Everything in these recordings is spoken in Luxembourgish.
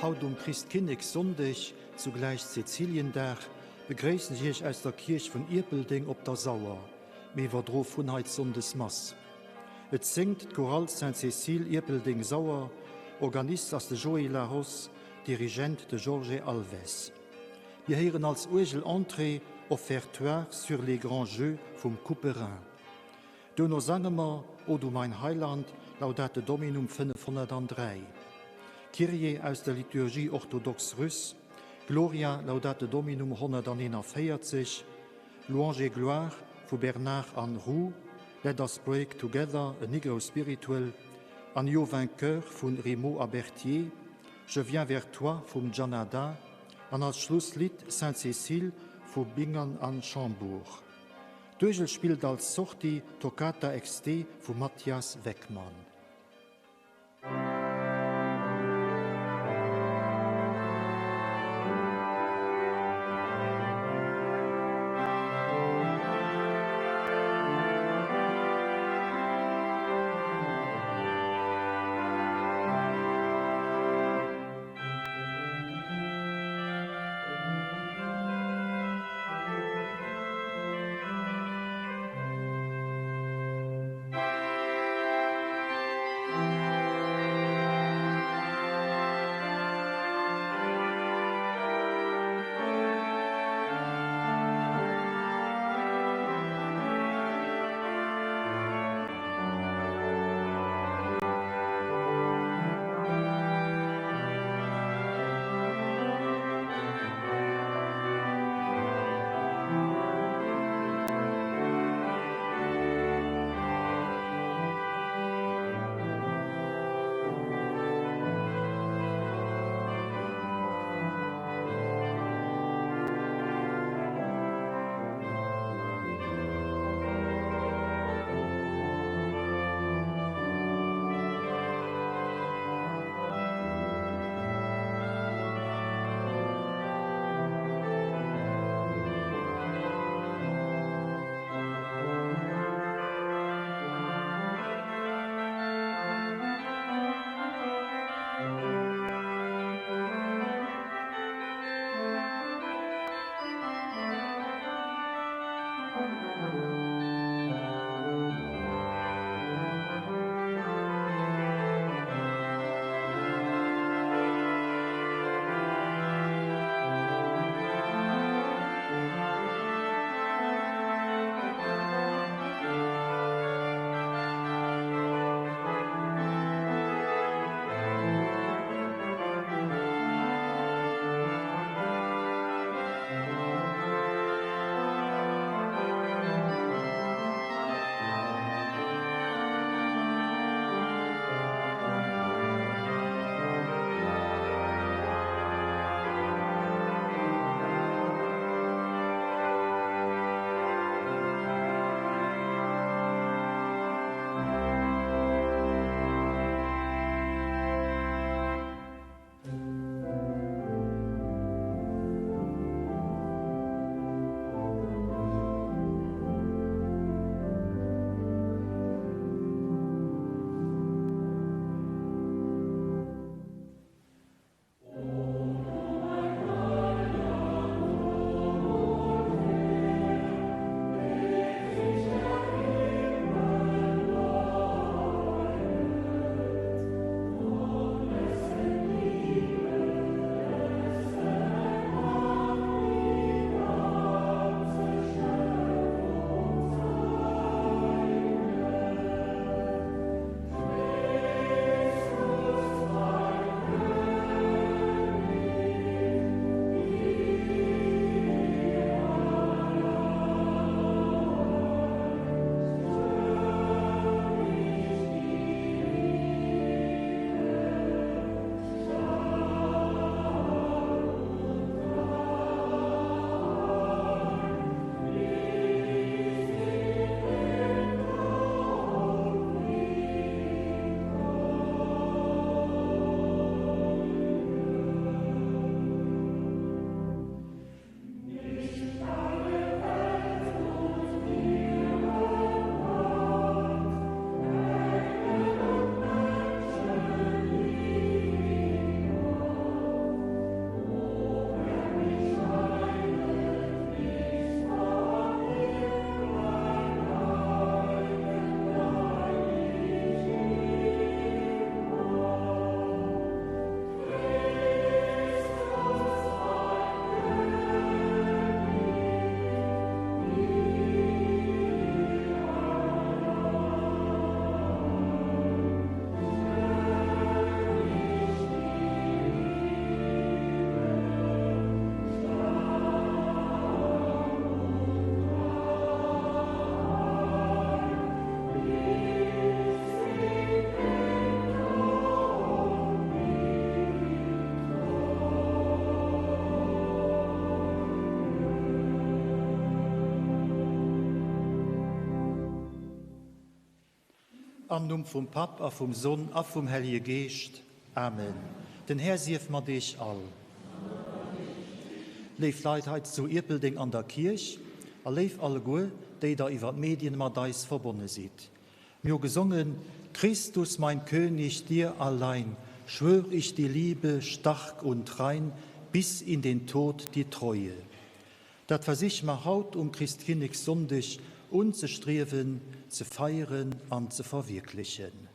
Haut um Christkinnekssonndeg, zugläich Cäciliendag, begréissen ech Iech aus der Kierch vun Ierpeldeng op der Sauer. Mir iwwerdroe vun hei d'Sonndesmass. Et séngt d'Chorale Sainte-Cécile Ierpeldeng-Sauer, Organist ass de Joé Lahos, Dirigent de Jorge Alves. Mir héieren als Uergel-Entrée Offertoire sur les grands jeux vum Couperin. Duerno sange mer O du mein Heiland, Laudate Dominum 503, Kyrie aus der Liturgie orthodoxe russe, Gloria, Laudate Dominum 141, Louange et gloire vu Bernard an Roux, Let us break together, e Negro Spiritual, Agneau vainqueur vu Rimaud a Berthier, Je viens vers toi vum Gianadda an als Schlusslidd Sainte Cécile vu Bingern an Chambourg. D'Uergel spillt als Sortie Toccata XD vum Matthias Weckmann. Am Numm vum Papp a vum Sonn a vum Hellje Geescht. Amen. Den Här sief mat Eech all. Léif Leit hei zu Ierpeldeng an der Kierch a léif alleguer, déi der iwwer d'Medien mat eis verbonne sidd. Mir hu gesongen, Christus mein König, dir allein schwör ich die Liebe stark und rein bis in den Tod die Treue. Dat versiche mer haut um Christkinnekssonndeg unzestriewen, ze feieren an ze verwierklechen.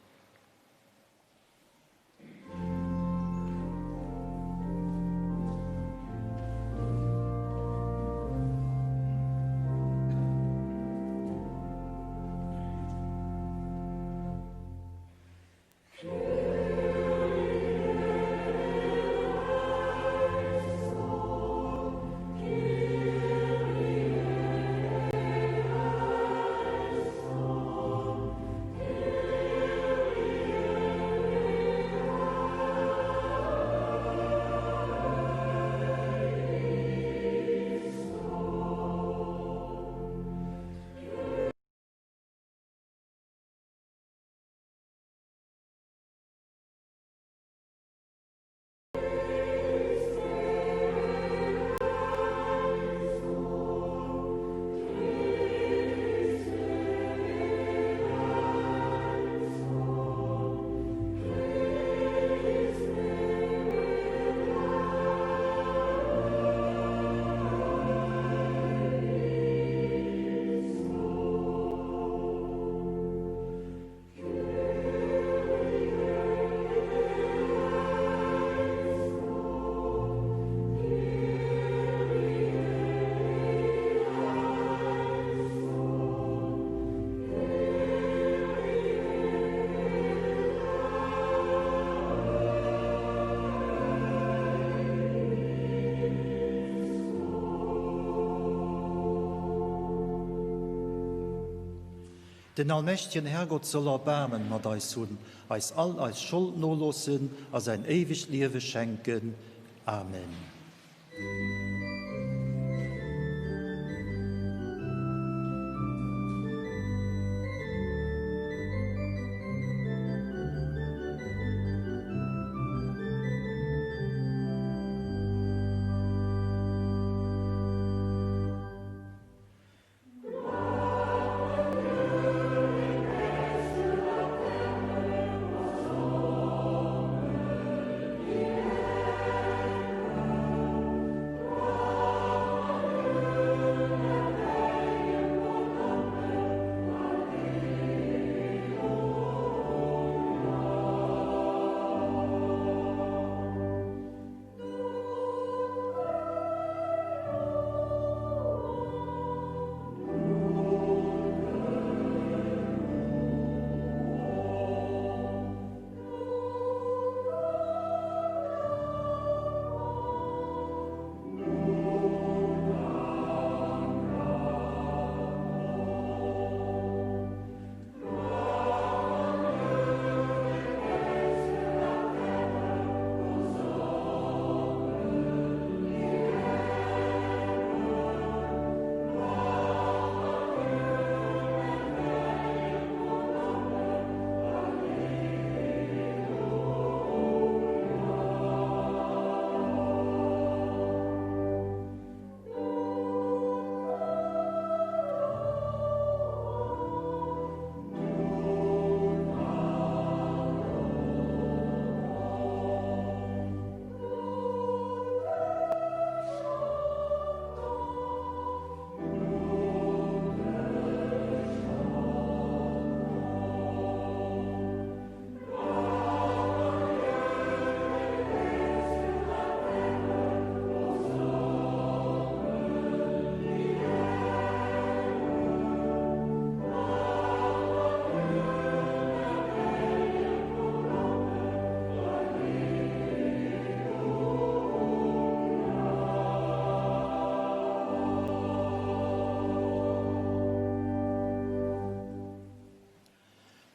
Den allmächtegen Herrgott soll Erbaarmen mat eis hunn, eis all eis Schold noloossen a säin éiwegt Liewe schenken. Amen.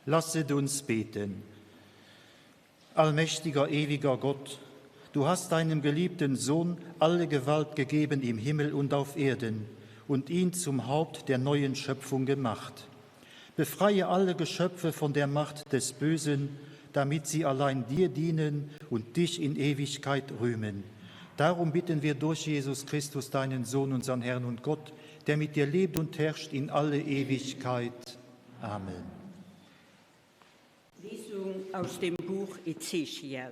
Lasset uns beten. Allmächtiger, ewiger Gott, du hast deinem geliebten Sohn alle Gewalt gegeben im Himmel und auf Erden und ihn zum Haupt der neuen Schöpfung gemacht. Befreie alle Geschöpfe von der Macht des Bösen, damit sie allein dir dienen und dich in Ewigkeit rühmen. Darum bitten wir durch Jesus Christus, deinen Sohn, unseren Herrn und Gott, der mit dir lebt und herrscht in alle Ewigkeit. Amen. Lesung aus dem Buch Ezechiel.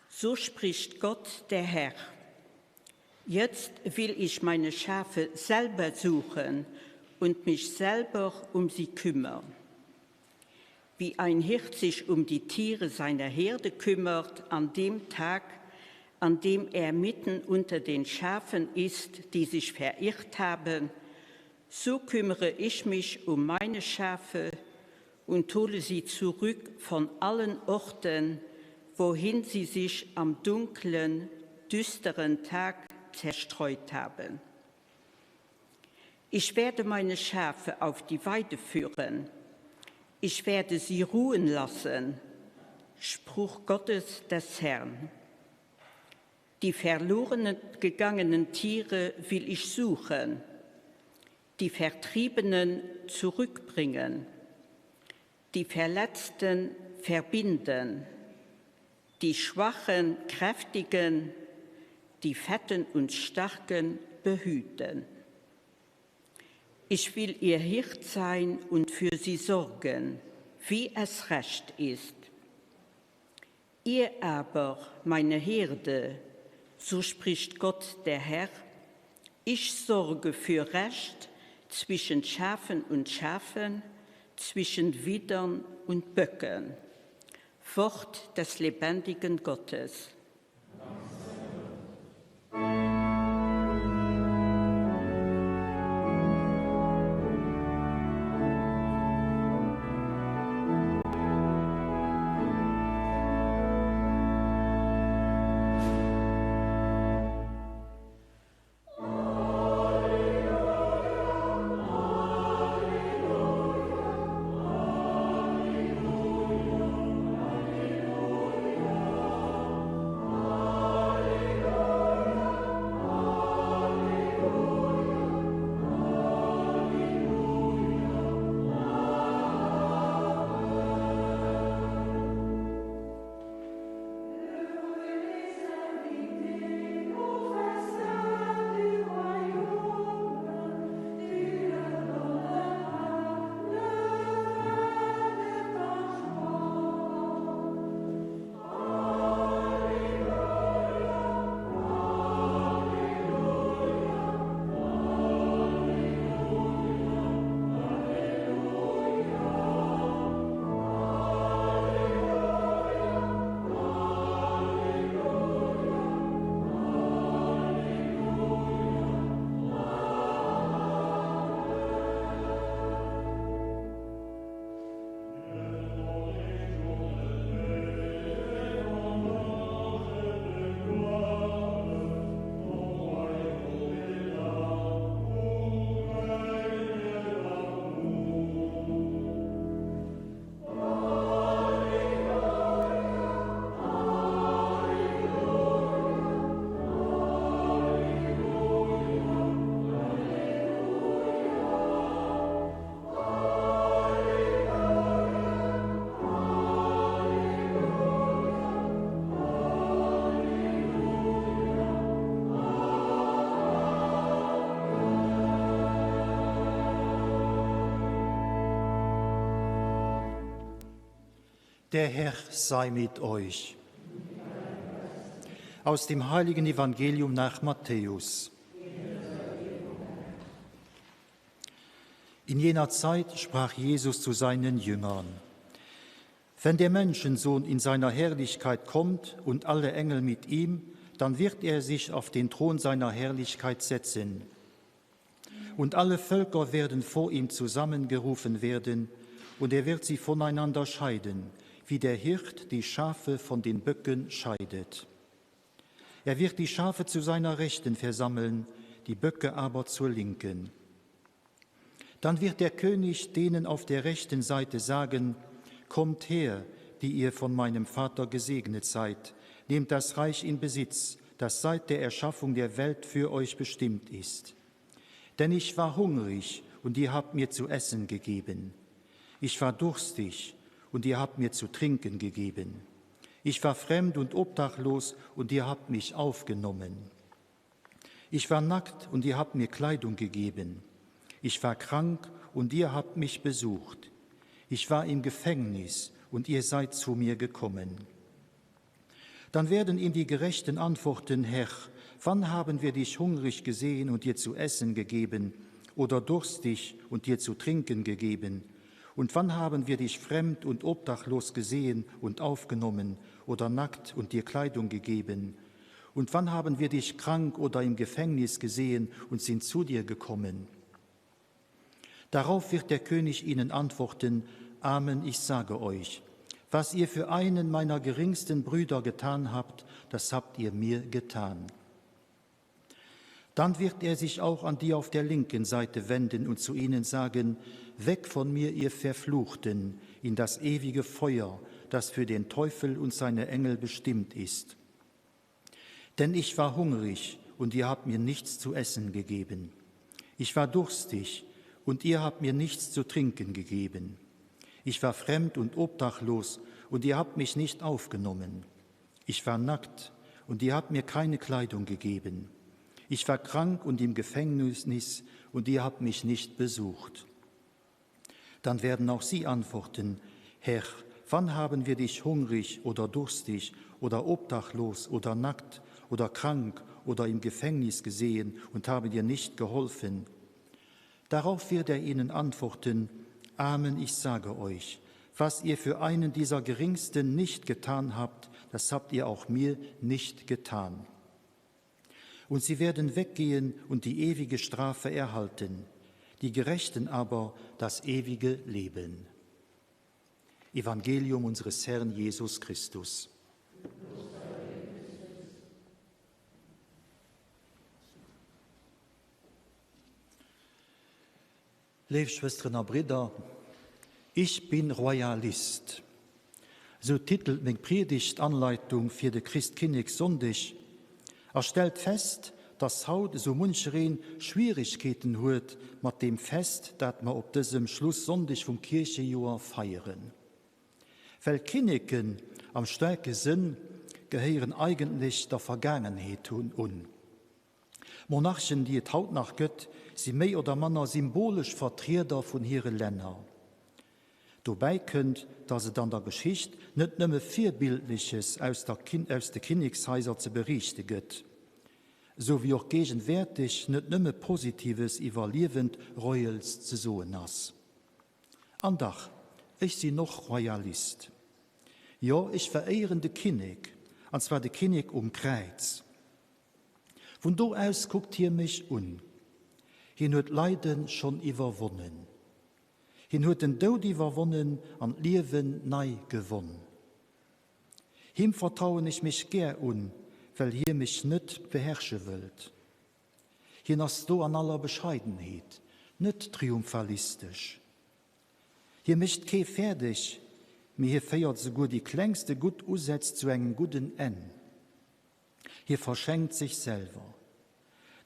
So spricht Gott der Herr. Jetzt will ich meine Schafe selber suchen und mich selber um sie kümmern. Wie ein Hirt sich um die Tiere seiner Herde kümmert an dem Tag, an dem er mitten unter den Schafen ist, die sich verirrt haben, so kümmere ich mich um meine Schafe und hole sie zurück von allen Orten, wohin sie sich am dunklen, düsteren Tag zerstreut haben. Ich werde meine Schafe auf die Weide führen. Ich werde sie ruhen lassen. Spruch Gottes des Herrn. Die verlorenen gegangenen Tiere will ich suchen, die Vertriebenen zurückbringen, die Verletzten verbinden, die Schwachen kräftigen, die Fetten und Starken behüten. Ich will ihr Hirt sein und für sie sorgen, wie es recht ist. Ihr aber, meine Herde, so spricht Gott der Herr, ich sorge für Recht zwischen Schafen und Schafen, zwischen Widern und Böcken. Wort des lebendigen Gottes. Der Herr sei mit euch. Aus dem heiligen Evangelium nach Matthäus. In jener Zeit sprach Jesus zu seinen Jüngern: Wenn der Menschensohn in seiner Herrlichkeit kommt und alle Engel mit ihm, dann wird er sich auf den Thron seiner Herrlichkeit setzen. Und alle Völker werden vor ihm zusammengerufen werden, und er wird sie voneinander scheiden, wie der Hirt die Schafe von den Böcken scheidet. Er wird die Schafe zu seiner Rechten versammeln, die Böcke aber zur Linken. Dann wird der König denen auf der rechten Seite sagen: Kommt her, die ihr von meinem Vater gesegnet seid, nehmt das Reich in Besitz, das seit der Erschaffung der Welt für euch bestimmt ist. Denn ich war hungrig, und ihr habt mir zu essen gegeben. Ich war durstig, und ihr habt mir zu trinken gegeben. Ich war fremd und obdachlos, und ihr habt mich aufgenommen. Ich war nackt, und ihr habt mir Kleidung gegeben. Ich war krank, und ihr habt mich besucht. Ich war im Gefängnis, und ihr seid zu mir gekommen. Dann werden ihm die Gerechten antworten, Herr, wann haben wir dich hungrig gesehen und dir zu essen gegeben, oder durstig und dir zu trinken gegeben? Und wann haben wir dich fremd und obdachlos gesehen und aufgenommen, oder nackt und dir Kleidung gegeben? Und wann haben wir dich krank oder im Gefängnis gesehen und sind zu dir gekommen? Darauf wird der König ihnen antworten, Amen, ich sage euch, was ihr für einen meiner geringsten Brüder getan habt, das habt ihr mir getan. Dann wird er sich auch an die auf der linken Seite wenden und zu ihnen sagen, Weg von mir, ihr Verfluchten, in das ewige Feuer, das für den Teufel und seine Engel bestimmt ist. Denn ich war hungrig, und ihr habt mir nichts zu essen gegeben. Ich war durstig, und ihr habt mir nichts zu trinken gegeben. Ich war fremd und obdachlos, und ihr habt mich nicht aufgenommen. Ich war nackt, und ihr habt mir keine Kleidung gegeben. Ich war krank und im Gefängnis, und ihr habt mich nicht besucht. Dann werden auch sie antworten, Herr, wann haben wir dich hungrig oder durstig oder obdachlos oder nackt oder krank oder im Gefängnis gesehen und haben dir nicht geholfen? Darauf wird er ihnen antworten, Amen, ich sage euch, was ihr für einen dieser Geringsten nicht getan habt, das habt ihr auch mir nicht getan. Und sie werden weggehen und die ewige Strafe erhalten, die Gerechten aber das ewige Leben. Evangelium unseres Herrn Jesus Christus. Léif Schwësteren a Bridder, Ich bin Royalist, sou titelt meng Priedegtanleitung fir de Christkinnekssonndeg a stellt fest, dass haut esou munchereen Schwieregkeeten huet mat deem Fest, dat mer op dësem Schlussonndeg vum Kierchejoer feieren. Well Kinneken am staarke Sënn gehéieren eigentlech der Vergaangenheet un. Monarchen, déi et haut nach gëtt, si méi oder manner symbolesch Vertrieder vun hire Länner. Dobäi kënnt, datt et an der Geschicht net nëmme Virbildleches aus der aus de Kinnekshaiser ze beriichte gëtt, esou wéi och géigenwäerteg net nëmme Positives iwwer liewend Royals ze soen ass. An dach, ech sinn och Royalist. Jo, ech veréieren de Kinnek, an zwar de Kinnek um Kräiz. Vun do aus kuckt hie mech un. Hien huet d'Leide schonn iwwerwonnen. Hien huet den Doud iwwerwonnen an d'Liewen nei gewonn. Him vertrauen ech mech gär un, well hie mech net beherrsche wëllt. Hien ass do an aller Bescheidenheet, net triumphalistesch. Hie mécht kee fäerdeg, mee hie féiert souguer déi klengste gutt Usätz zu engem gudden Enn. Hie verschenkt sech selwer.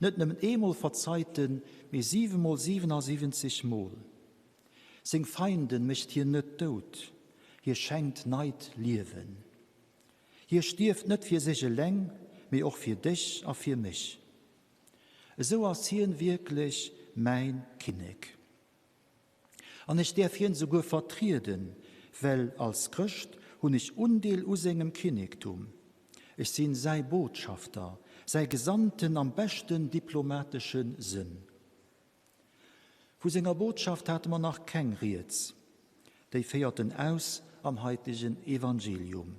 Net nëmmen eemol verzeit en, mee siwemol 77 Mol. Seng Feinden mécht hien net dout, hie schenkt neit Liewen. Hie stierft net fir sech eleng, mee och fir dech a fir mech. Esou ass hien wierklech mäin Kinnek. An ech däerf hien souguer vertrieden, well als Chrëscht hunn ech Undeel u sengem Kinnektum. Ech sinn säi Botschafter, säi Gesandten am beschten diplomatesche Sënn. Vu senger Botschaft hate mer nach keng Rieds. Déi féiert en aus am haitegen Evangelium.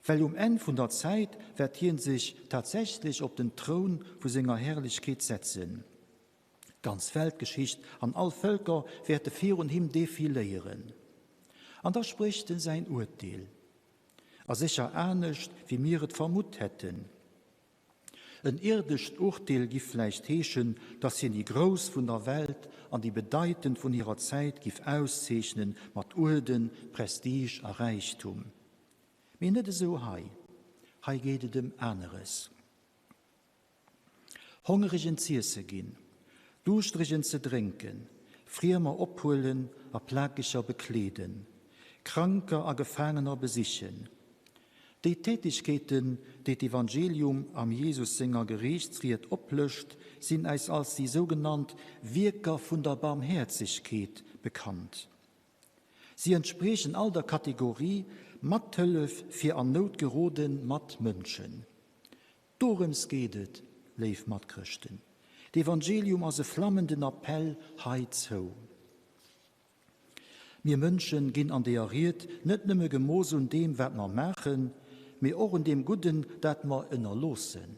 Well um Enn vun der Zäit wäert hien sech tatsächlech op den Troun vu senger Herrlechkeet setzen. D'ganz Weltgeschicht an all Vëlker wäerte virun him defiléieren. An da sprécht en säin Urteel. A sécher anescht, wéi mir et vermutt hätten. En ierdescht Urteel giff vläicht heeschen, dass hien déi Grouss vun der Welt an déi Bedeitend vun hirer Zäit giff auszeechnen mat Uerden, Prestige a Räichtum. Mee net esou hei. Hei geet et ëm aneres. Hongeregen z'iesse ginn, Duuschteregen ze drénken, Friemer ophuelen a Plakeger bekleeden, Kranker a Gefaangener besichen. Déi Tätigkeeten, déi d'Evangelium am Jesus senger Geriichtsried oplëscht, sinn äis als déi sougenannt Wierker vun der Barmhäerzegkeet bekannt. Si entspriechen all der Kategorie Mathëllef fir an Nout gerode Matmënschen. Dorëms geet et, léif Matchrëschten. D'Evangelium ass e flammenden Appell heizou. Mir Mënschen ginn an deeër Ried net nëmme gemooss un deem, wat mer maachen, mee och un deem Gudden, dat mer ënnerloossen.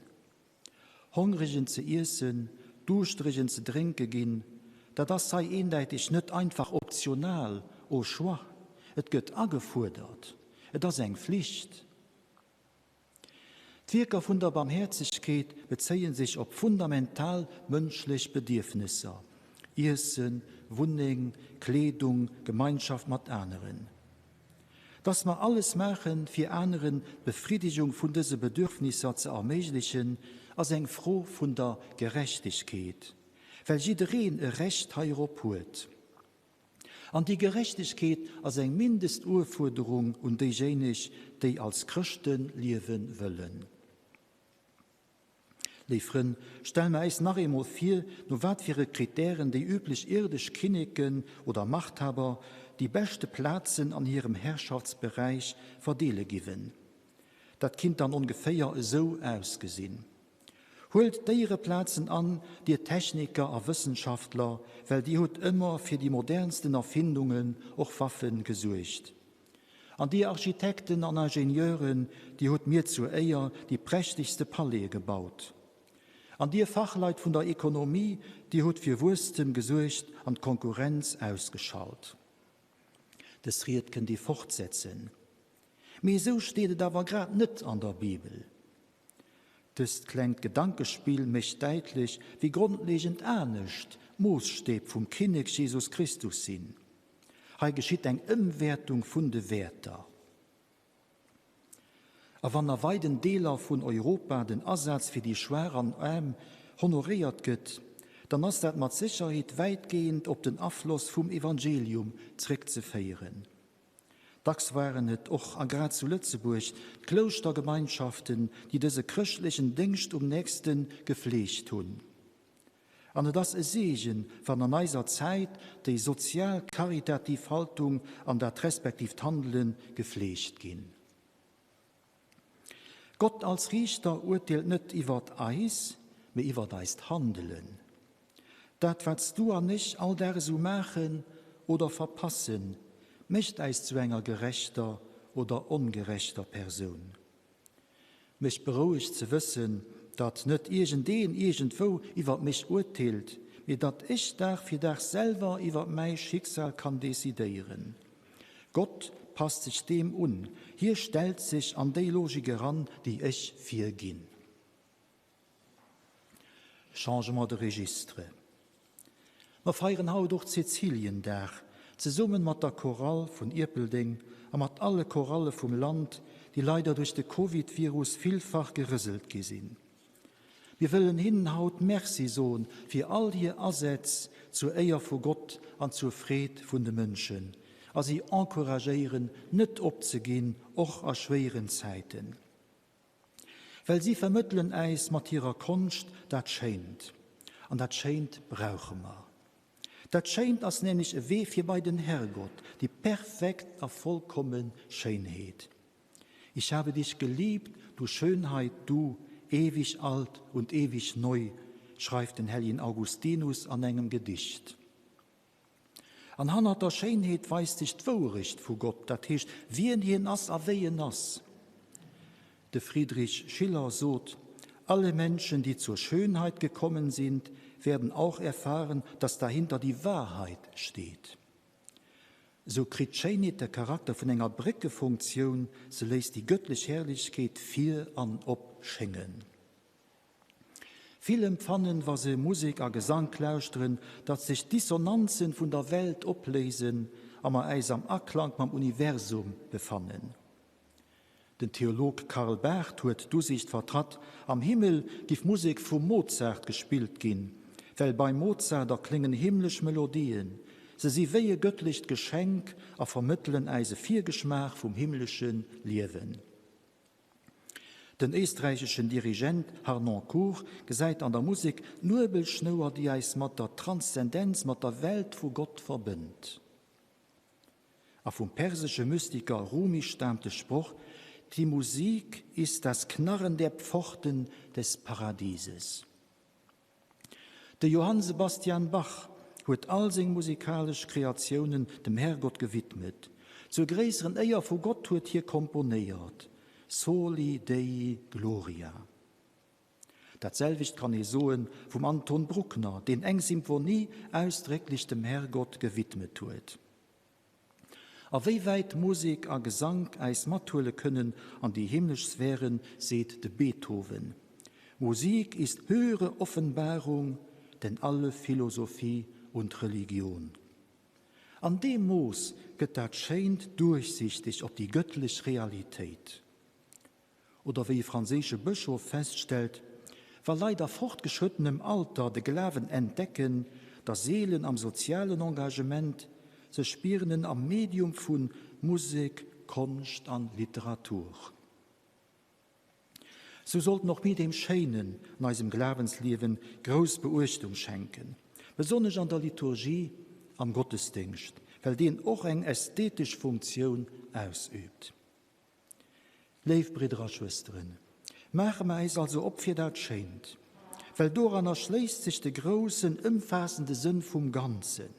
Hongregen ze iessen, Duuschteregen ze drénke ginn, dat ass hei eendäiteg net einfach optional, au choix, et gëtt agefuerdert, et ass eng Flicht. D'Wierker vun der Barmhäerzegkeet bezéie sech op fundamental mënschlech Bedierfnesser, Iessen, Wunneng, Kleedung, Gemeinschaft mat aneren. Dass mer alles maachen, fir aneren d'Befriddegung vun dëse Bedürfnisser ze erméiglechen, ass eng Fro vun der Gerechtegkeet, well jiddereen e Recht heirop huet. An déi Gerechtegkeet ass eng Mindestuerfuerderung un déijéineg, déi als Chrëschte liewe wëllen. Léif Frënn, stelle mer äis nach eemol vir, no wat fir e Kritären déi üblech irdesch Kinneken oder Machthaber déi beschte Plazen an hirem Herrschaftsberäich verdeele giwen. Dat kinnt dann ongeféier esou ausgesinn. Huelt d'Éiereplazen an, dir Techniker a Wëssenschaftler, well dir hutt ëmmer fir déi modernsten Erfindungen, och Waffen, gesuergt. An dir Architekten an Ingenieuren, dir hutt mir zur Éier déi prächtegste Palaise gebaut. An dir Fachleit vun der Ekonomie, dir hutt fir Wuesstem gesuergt an d'Konkurrenz ausgeschalt. Dës Ried kënnt ee fortsetzen. Mee esou steet et awer grad net an der Bibel. Dëst klengt Gedankespill mécht däitlech, wéi grondlegend anescht d'Moosstäb vum Kinnek Jesus Christus sinn. Hei geschitt eng Ëmwäertung vun de Wäerter. A wann a weiden Deeler vun Europa den Asaz fir déi Schwaach an Aarm honoréiert gëtt, dann ass dat mat Sécherheet wäitgehend op den Afloss vum Evangelium zréckzeféieren. Dacks waren et och, a grad zu Lëtzebuerg, d'Klouschtergemeinschaften, déi dëse chrëschtlechen Déngscht um Nächste gefleegt hunn. An et ass e Seegen, wann an eiser Zäit déi sozial-karitativ Haltung an dat respektivt Handele gefleegt ginn. Gott als Riichter urteelt net iwwert eis, mee iwwert eist Handelen. Dat, wat s du an ech all Dag esou maachen oder verpassen, mécht äis zu enger gerechter oder ongerechter Persoun. Mech berouegt ze wëssen, datt net iergendeen iergendwou iwwert mech urteelt, mee datt ech Dag fir Dag selwer iwwert mäi Schicksal kann decidéieren. Gott passt sech deem un, hie stellt sech an déi Logik eran, déi ech virginn. Changement de registre. Mer feieren haut och Cäciliendag, zesummen mat der Chorale vun Ierpeldeng a mat alle Chorale vum Land, déi leider duerch de Covid-Virus villfach gerëselt gi sinn. Mir wëllen hinnen haut Merci soen fir all hir Asätz zur Éier vu Gott an zur Freed vun de Mënschen a si encouragéieren, net opzeginn, och a schwéieren Zäiten. Well si vermëttelen äis mat hirer Konscht dat Schéint. An dat Schéint brauche mer. Dat Schéint ass nämlech e Wee fir bei den Herrgott, déi perfekt a vollkomme Schéinheet. Ich habe dich geliebt, du Schönheit, du, ewig alt und ewig neu, schreift den Helljen Augustinus an engem Gedicht. An hannert der Schéinheet weist sech d'Wouerecht vu Gott, dat heescht, wien hien ass a wéi en ass. De Friedrich Schiller sot, Alle Menschen, die zur Schönheit gekommen sind, werden auch erfahren, dass dahinter die Wahrheit steht. Esou kritt d'Schéinheet de Charakter vun enger Bréckefunktioun, se léisst déi gëttlech Herrlechkeet vir an op schéngen. Vill empfannen, wa se Musek a Gesank lauschteren, datt sech d'Dissonanzen vun der Welt opléisen a mer äis am Aklank mam Universum befannen. Den Theolog Karl Barth huet d'Usiicht vertratt, am Himmel giff Musek vum Mozart gespillt ginn, well beim Mozart erkléngen himmlesch Melodien. Se si wéi e gëttlecht Geschenk a vermëttelen äis e Virgeschmaach vum himmlesche Liewen. Den éisträicheschen Dirigent Harnoncourt gesäit an der Musek d'Nuebelschnouer, déi äis mat der Transzendenz, mat der Welt vu Gott verbënnt. A vum persesche Mystiker Rumi staamt de Sproch, Die Musik ist das Knarren der Pforten des Paradieses. De Johann Sebastian Bach huet all seng musikalesch Kreatiounen dem Herrgott gewidmet. Zur gréisseren Éier vu Gott huet hie komponéiert, Soli Dei Gloria. Dat selwecht kann ee soe vum Anton Bruckner, deen eng Symphonie ausdrécklech dem Herrgott gewidmet huet. A wéi wäit Musek a Gesank äis mathuele kënnen an déi himmlesch Sphären, seet de Beethoven, Musik ist höhere Offenbarung denn alle Philosophie und Religion. An deem Mooss gëtt dat Schéint duerchsichteg op déi gëttlech Realitéit. Oder wéi e franséische Bëschof feststellt, Wa Leit a fortgeschrëttenem Alter de Glawen entdecken, da seelen am sozialen Engagement, se spieren en am Medium vu Musek, Konscht an Literatur. Sou sollten och mir deem Schéinen an eisem Glawensliewen grouss Beuechtung schenken, besonnesch an der Liturgie, am Gottesdéngscht, well deen och eng ästhetesch Funktioun ausüübt. Léif Bridder a Schwësteren, maache mer äis also op fir dat Schéint, well doranner schléisst sech de groussen, ëmfaassende Sënn vum Ganzen.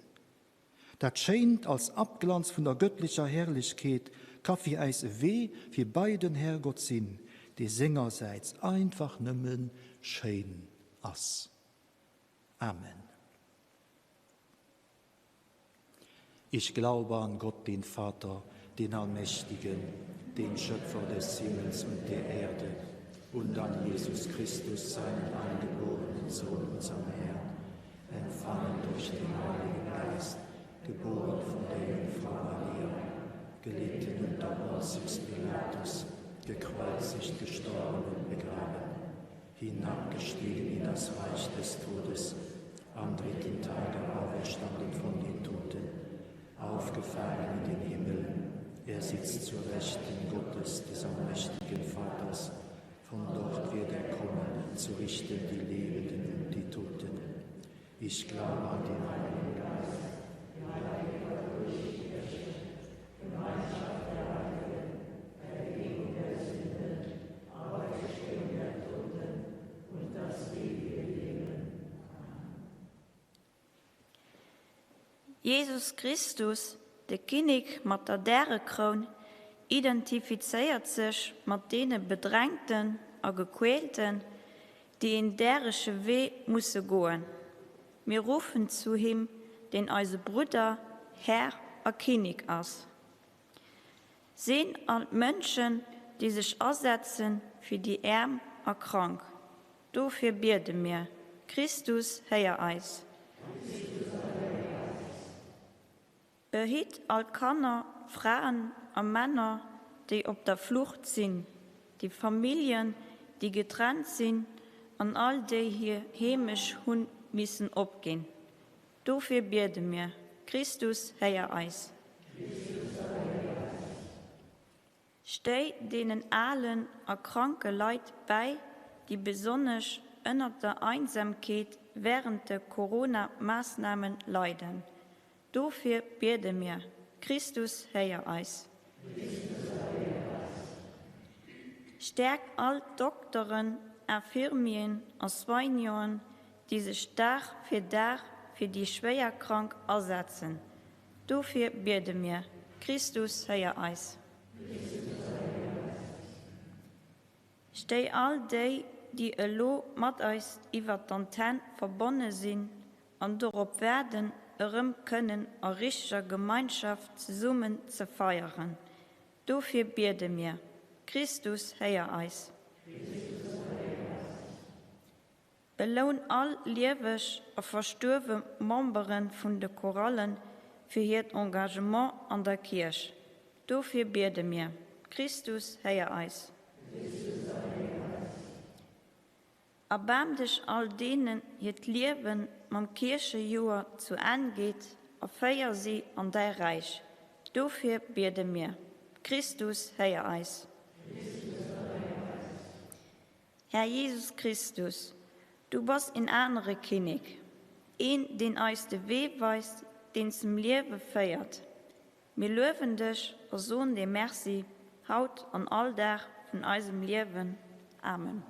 Dat Schéint als Abglanz vun der gëttlecher Herrlechkeet ka fir äis e Wee fir bei den Herrgott sinn, dee sengersäits einfach nëmme schéin ass. Amen. Ich glaube an Gott, den Vater, den Allmächtigen, den Schöpfer des Himmels und der Erde, und an Jesus Christus, seinen eingeborenen Sohn, unserem Herrn, empfangen durch den Heiligen Geist, geboren von der Jungfrau Maria, gelitten unter Pontius Pilatus, gekreuzigt, gestorben und begraben, hinabgestiegen in das Reich des Todes, am dritten Tage auferstanden von den Toten, aufgefahren in den Himmel, er sitzt zur Rechten Gottes des allmächtigen Vaters, von dort wird er kommen, zu richten die Lebenden und die Toten. Ich glaube an den Heiligen Geist, die Heilige Katholische Kirche, Gemeinschaft der Heiligen, Vergebung der Sünden, Auferstehung der Toten und das ewige Leben. Amen. Jesus Christus, de Kinnek mat der Därekroun, identifizéiert sech mat deene Bedrängten a Gequälten, déi een därege Wee musse goen. Mir ruffen zu him, deen eise Brudder, Här a Kinnek ass. Seen all d'Mënschen, déi sech asetze fir déi Äerm a Krank. Dofir biede mir, Christus, héier eis. Behitt all d'Kanner, Fraen a Männer, déi op der Flucht sinn, déi Familljen, déi getrennt sinn, an all déi hir Heemecht hu missen opginn. Dofir biede mir, Christus, héier eis. Stéi deenen alen a kranke Leit bäi, déi besonnesch ënnert der Einsamkeet wärend de Corona-Maassnamen leiden. Dofir biede mir, Christus, héier eis. Stäerk all d'Dokteren, Infirmieren a Soignanten, déi sech Dag fir Dag fir déi Schwéierkrank asetzen. Dofir biede mir, Christus, héier eis. Stéi all déi, déi elo mat eis iwwer d'Antenn verbonne sinn an dorop waarden, erëm kënnen a richteger Gemeinschaft zesummen ze feieren. Dofir biede mir, Christus, héier eis. Beloun all lieweg a verstuerwe Membere vun de Chorallen fir hiert Engagement an der Kierch. Dofir biede mir. Christus, héier eis. Erbaarm dech all deenen hiert Liewe mam Kierchejoer zu Enn geet. A féier si an däi Räich. Dofir biede mir. Christus, héier eis. Här Jesus Christus, du bass een anere Kinnek, een, deen eis de Wee weist, deen zum Liewe féiert. Mir luewen dech a soen dir Merci, haut an all Dag vun eisem Liewen. Amen.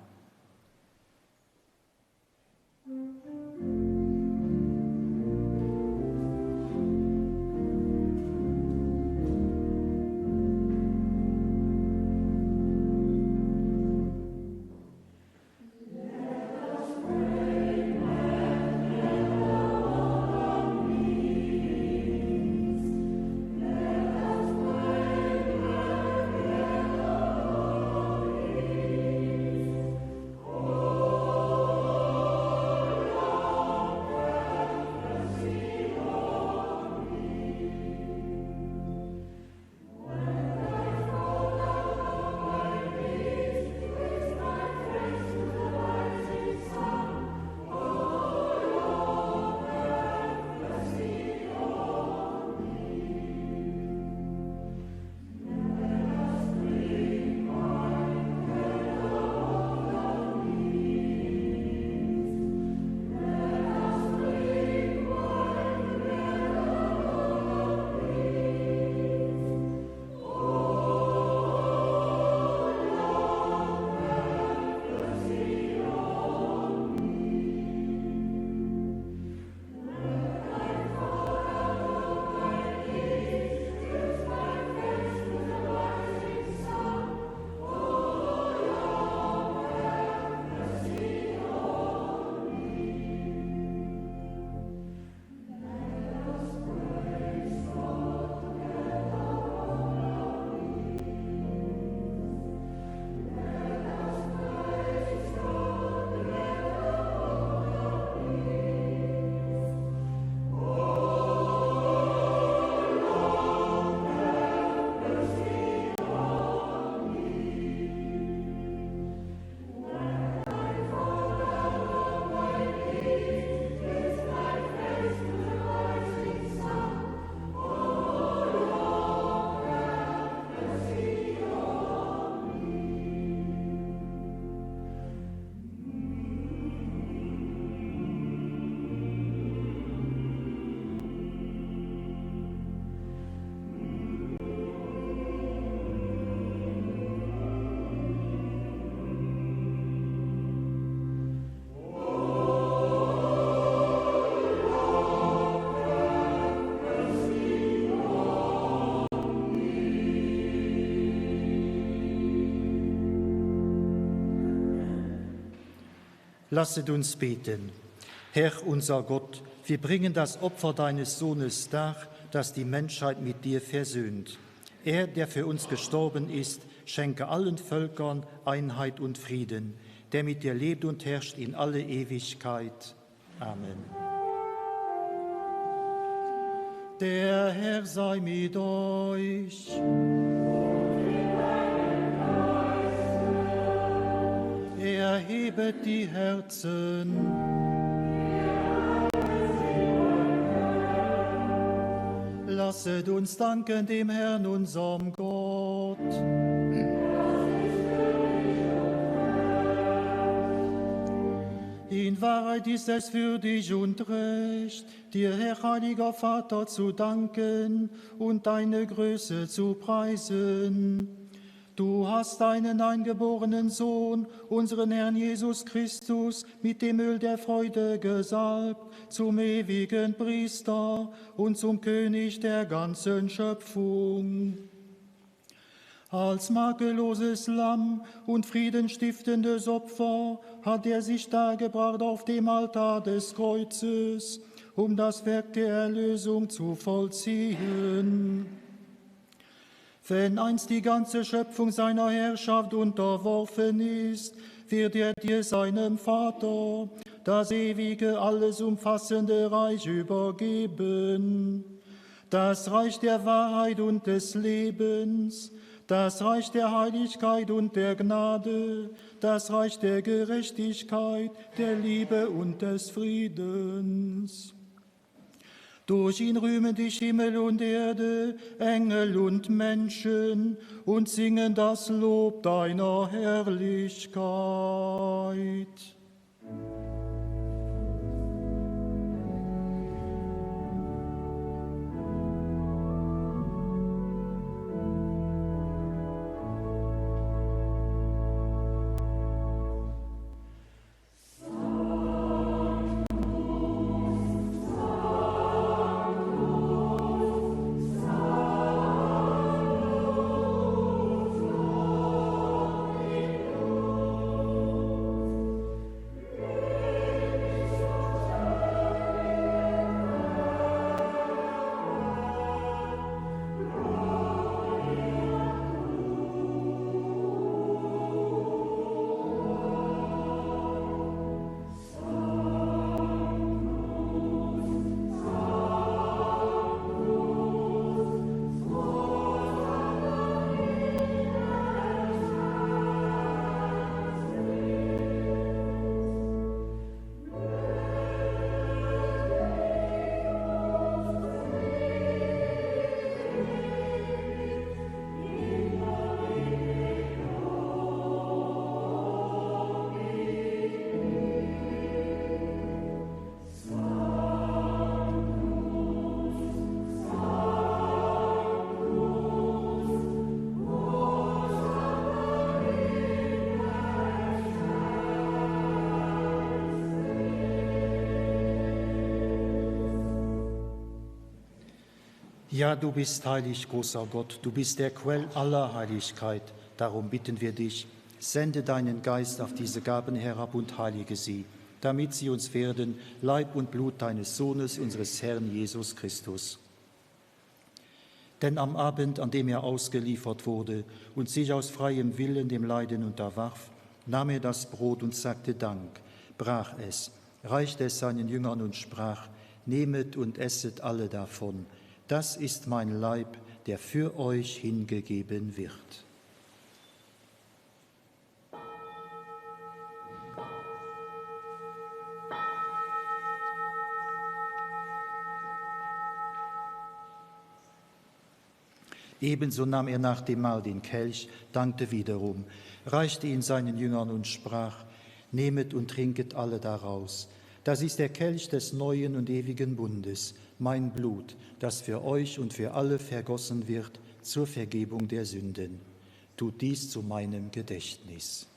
Lasset uns beten. Herr unser Gott, wir bringen das Opfer deines Sohnes dar, das die Menschheit mit dir versöhnt. Er, der für uns gestorben ist, schenke allen Völkern Einheit und Frieden, der mit dir lebt und herrscht in alle Ewigkeit. Amen. Der Herr sei mit euch. Erhebet die Herzen. Lasset uns danken dem Herrn unserem Gott. In Wahrheit ist es für dich und recht, dir, Herr heiliger Vater, zu danken und deine Größe zu preisen. Du hast deinen eingeborenen Sohn, unseren Herrn Jesus Christus, mit dem Öl der Freude gesalbt, zum ewigen Priester und zum König der ganzen Schöpfung. Als makelloses Lamm und friedenstiftendes Opfer hat er sich dargebracht auf dem Altar des Kreuzes, um das Werk der Erlösung zu vollziehen. Wenn einst die ganze Schöpfung seiner Herrschaft unterworfen ist, wird er dir seinem Vater das ewige, alles umfassende Reich übergeben. Das Reich der Wahrheit und des Lebens, das Reich der Heiligkeit und der Gnade, das Reich der Gerechtigkeit, der Liebe und des Friedens. Durch ihn rühmen dich Himmel und Erde, Engel und Menschen und singen das Lob deiner Herrlichkeit. Ja, du bist heilig, großer Gott, du bist der Quell aller Heiligkeit. Darum bitten wir dich, sende deinen Geist auf diese Gaben herab und heilige sie, damit sie uns werden Leib und Blut deines Sohnes, unseres Herrn Jesus Christus. Denn am Abend, an dem er ausgeliefert wurde und sich aus freiem Willen dem Leiden unterwarf, nahm er das Brot und sagte Dank, brach es, reichte es seinen Jüngern und sprach: Nehmet und esset alle davon, das ist mein Leib, der für euch hingegeben wird. Ebenso nahm er nach dem Mahl den Kelch, dankte wiederum, reichte ihn seinen Jüngern und sprach: Nehmet und trinket alle daraus. Das ist der Kelch des neuen und ewigen Bundes, mein Blut, das für euch und für alle vergossen wird zur Vergebung der Sünden. Tut dies zu meinem Gedächtnis.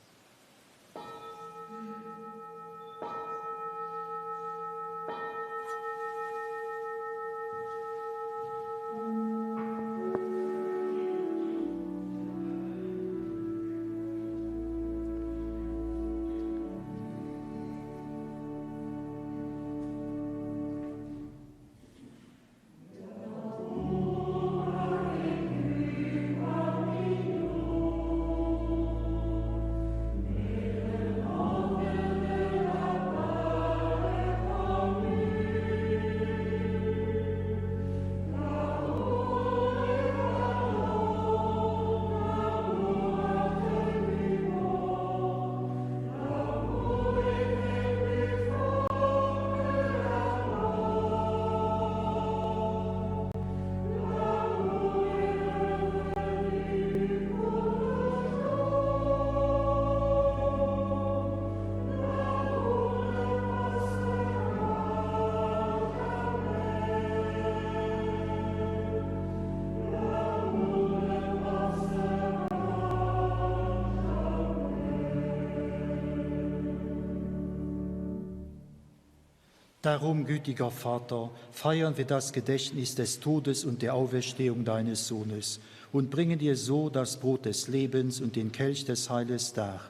Darum, gütiger Vater, feiern wir das Gedächtnis des Todes und der Auferstehung deines Sohnes und bringen dir so das Brot des Lebens und den Kelch des Heiles dar.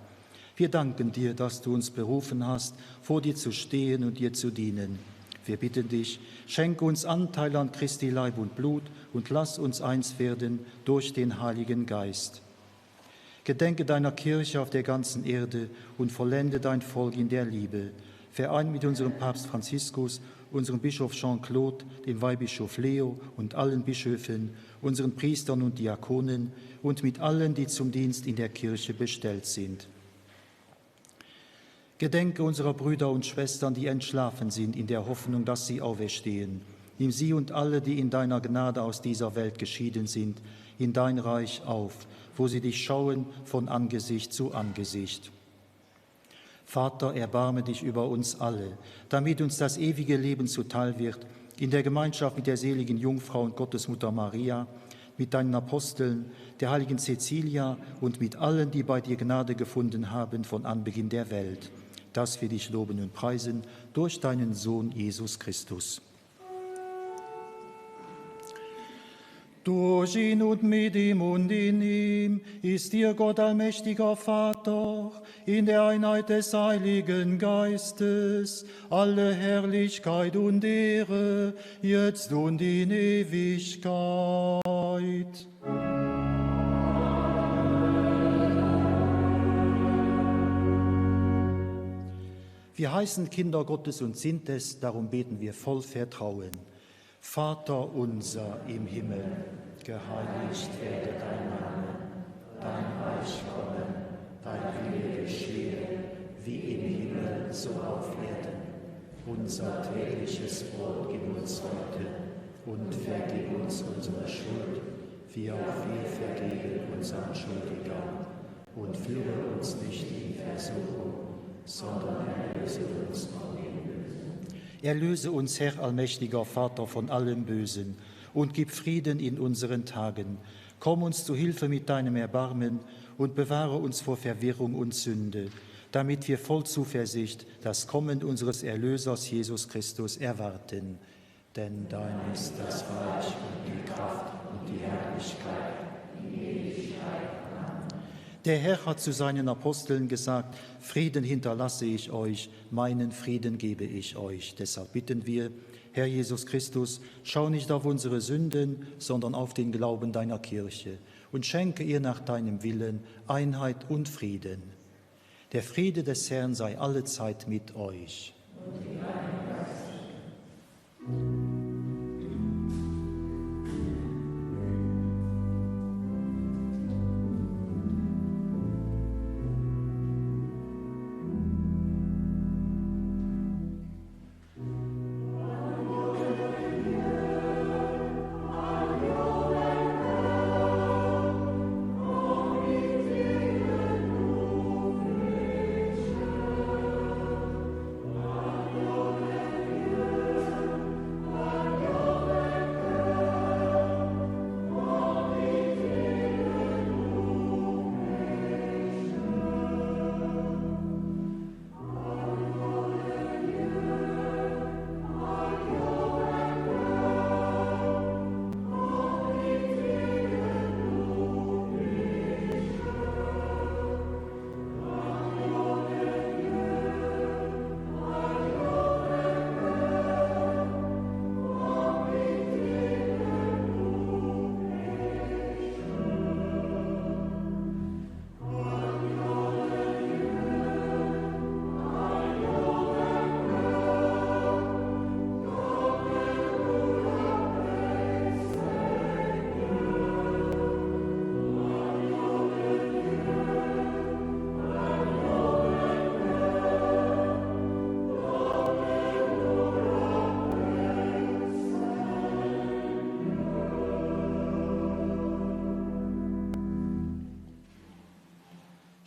Wir danken dir, dass du uns berufen hast, vor dir zu stehen und dir zu dienen. Wir bitten dich, schenke uns Anteil an Christi Leib und Blut und lass uns eins werden durch den Heiligen Geist. Gedenke deiner Kirche auf der ganzen Erde und vollende dein Volk in der Liebe. Vereint mit unserem Papst Franziskus, unserem Bischof Jean-Claude, dem Weihbischof Leo und allen Bischöfen, unseren Priestern und Diakonen und mit allen, die zum Dienst in der Kirche bestellt sind. Gedenke unserer Brüder und Schwestern, die entschlafen sind, in der Hoffnung, dass sie auferstehen. Nimm sie und alle, die in deiner Gnade aus dieser Welt geschieden sind, in dein Reich auf, wo sie dich schauen von Angesicht zu Angesicht. Vater, erbarme dich über uns alle, damit uns das ewige Leben zuteil wird, in der Gemeinschaft mit der seligen Jungfrau und Gottesmutter Maria, mit deinen Aposteln, der heiligen Cecilia und mit allen, die bei dir Gnade gefunden haben von Anbeginn der Welt, dass wir dich loben und preisen durch deinen Sohn Jesus Christus. Durch ihn und mit ihm und in ihm ist dir Gott allmächtiger Vater, in der Einheit des Heiligen Geistes, alle Herrlichkeit und Ehre, jetzt und in Ewigkeit. Wir heißen Kinder Gottes und sind es, darum beten wir voll Vertrauen. Vater unser im Himmel, geheiligt werde dein Name, dein Reich komme, dein Wille geschehe, wie im Himmel so auf Erden. Unser tägliches Brot gib uns heute und vergib uns unsere Schuld, wie auch wir vergeben unseren Schuldigern. Und führe uns nicht in Versuchung, sondern erlöse uns von dem Bösen. Erlöse uns, Herr allmächtiger Vater, von allem Bösen und gib Frieden in unseren Tagen. Komm uns zu Hilfe mit deinem Erbarmen und bewahre uns vor Verwirrung und Sünde, damit wir voll Zuversicht das Kommen unseres Erlösers Jesus Christus erwarten. Denn dein ist das Reich und die Kraft und die Herrlichkeit. Der Herr hat zu seinen Aposteln gesagt, Frieden hinterlasse ich euch, meinen Frieden gebe ich euch. Deshalb bitten wir, Herr Jesus Christus, schau nicht auf unsere Sünden, sondern auf den Glauben deiner Kirche und schenke ihr nach deinem Willen Einheit und Frieden. Der Friede des Herrn sei allezeit mit euch. Und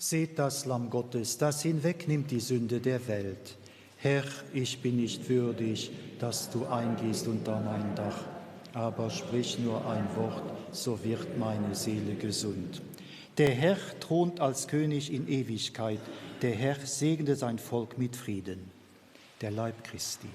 Seht das Lamm Gottes, das hinwegnimmt die Sünde der Welt. Herr, ich bin nicht würdig, dass du eingehst unter mein Dach, aber sprich nur ein Wort, so wird meine Seele gesund. Der Herr thront als König in Ewigkeit, der Herr segne sein Volk mit Frieden. Der Leib Christi.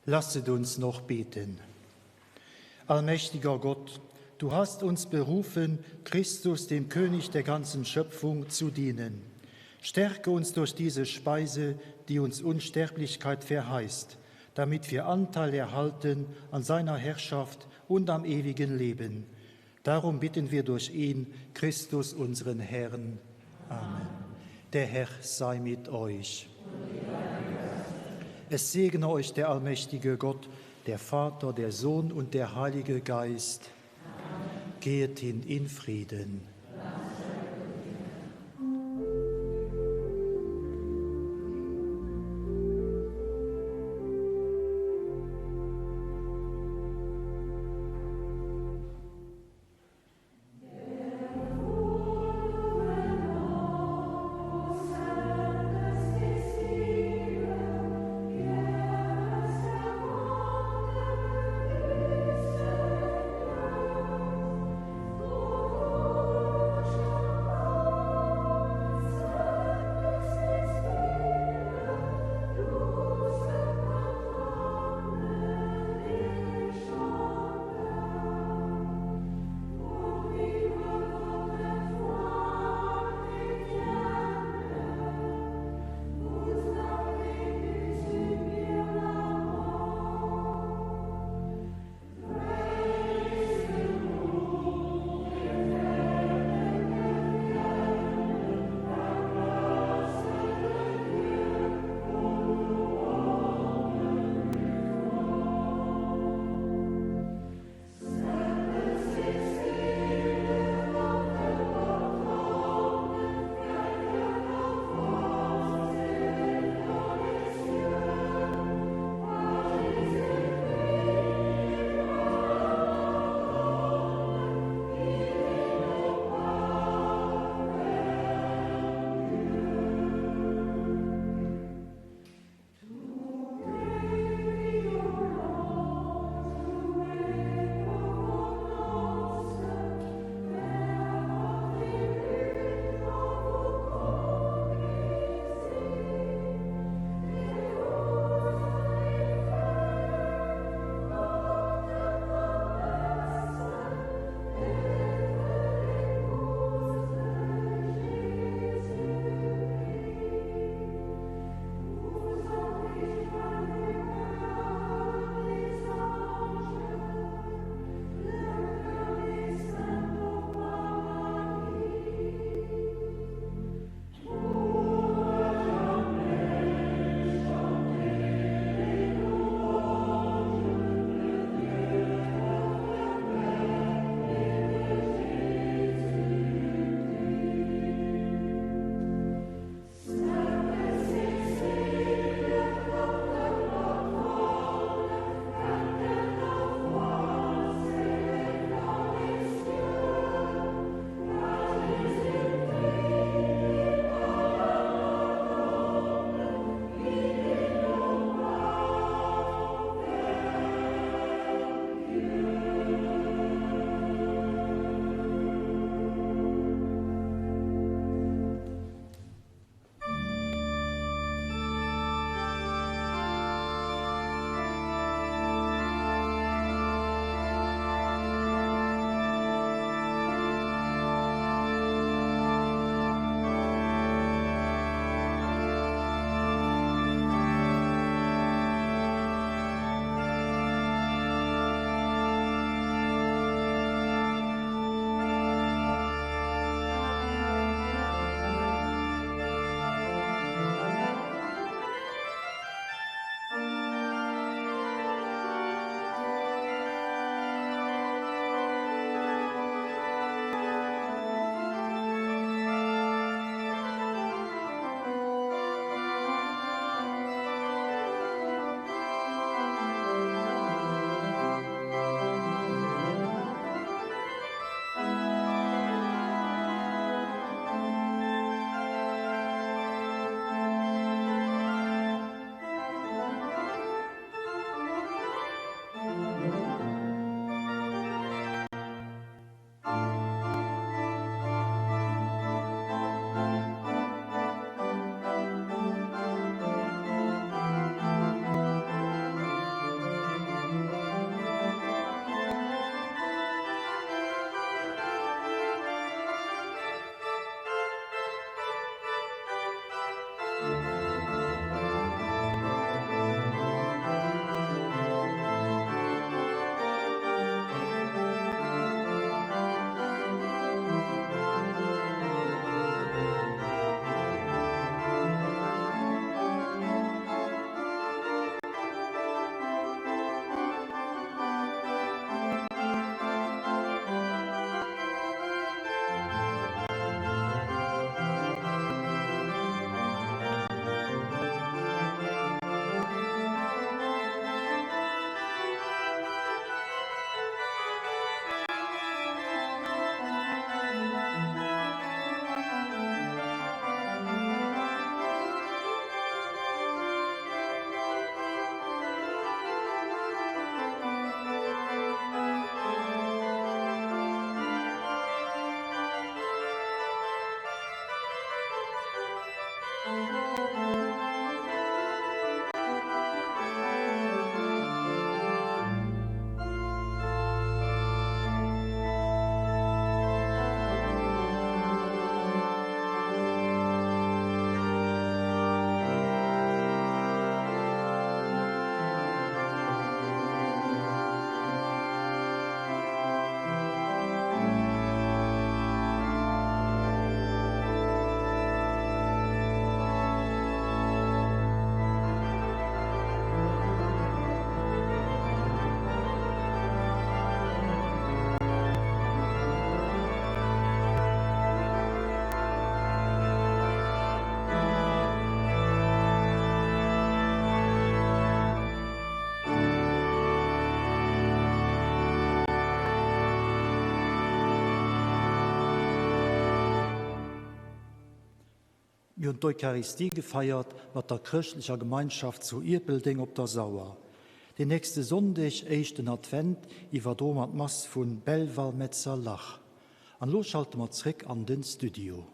Lasset uns noch beten. Allmächtiger Gott, du hast uns berufen, Christus, dem König der ganzen Schöpfung, zu dienen. Stärke uns durch diese Speise, die uns Unsterblichkeit verheißt, damit wir Anteil erhalten an seiner Herrschaft und am ewigen Leben. Darum bitten wir durch ihn, Christus, unseren Herrn. Amen. Der Herr sei mit euch. Es segne euch der allmächtige Gott, der Vater, der Sohn und der Heilige Geist. Geht hin in Frieden. Mir hunn d'Eucharistie gefeiert mat der chrëschtlecher Gemeinschaft zu Ierpeldeng op der Sauer. Den nächste Sonndeg, éischten Advent, iwwerdroe mer d'Mass vu Belval-Metzerlach. An elo schalte mer zréck an den Studio.